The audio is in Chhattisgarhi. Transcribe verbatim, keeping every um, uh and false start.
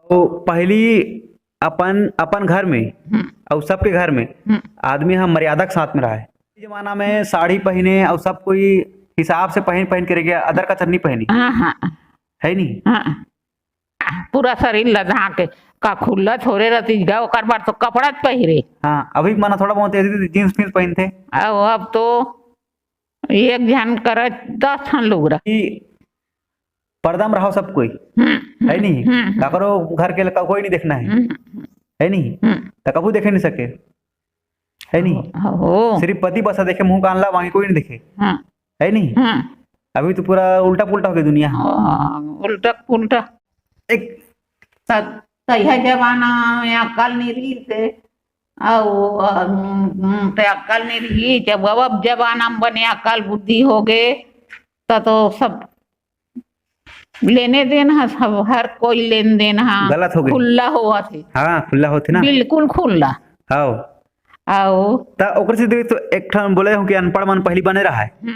तो पहली अपन अपन घर में हम्म। और सबके घर में हम्म। आदमी हम मर्यादा के साथ में रहे। जमाना में साड़ी पहने और सब कोई हिसाब से पहन पहन के रह गया, अदर का चन्नी पहनी। हाँ, हाँ। है नहीं? हाँ। पूरा शरीर ला ढांके, का खुल्ला थोरे रहती गा, ओकर बाद तो कपड़ा पहिरे। हाँ, अभी मना थोड़ा बहुत ऐसे जींस फींस पहनते। अब, अब तो एक झन करा दस ठन लुगरा। कि पर्दा में रहो सब कोई, हम्म, है नहीं? हम्म, हम्म। काकरो घर के लड़का कोई नहीं देखना है, हम्म, हम्म। है नहीं? हम्म। तो कभू देखे नहीं सके, है नहीं? हो। सिर्फ पति बस देखे, मुंह कान ला, बाकी कोई नहीं देखे, हाँ। है नहीं? हम्म। अभी तो पूरा उल्टा पुल्टा हो गया दुनिया। हाँ, उल्टा पुल्टा। एक त-, तैहा जमाना में अक्ल नहीं रही थे, अउ, अम, ते अक्ल नहीं रही, जब अब जमाना में बने अक्ल बुद्धि हो गए, त तो सब लेने देन हा, सब हर कोई लेन देन हा गलत हो गए। खुल्ला होवत हे। हाँ, खुल्ला होथे ना। बिल्कुल खुल्ला। हाँ। आओ। त ओकर से देख तो एक ठन बोले हो कि अनपढ़ मन पहली बने रहा है। हम्म।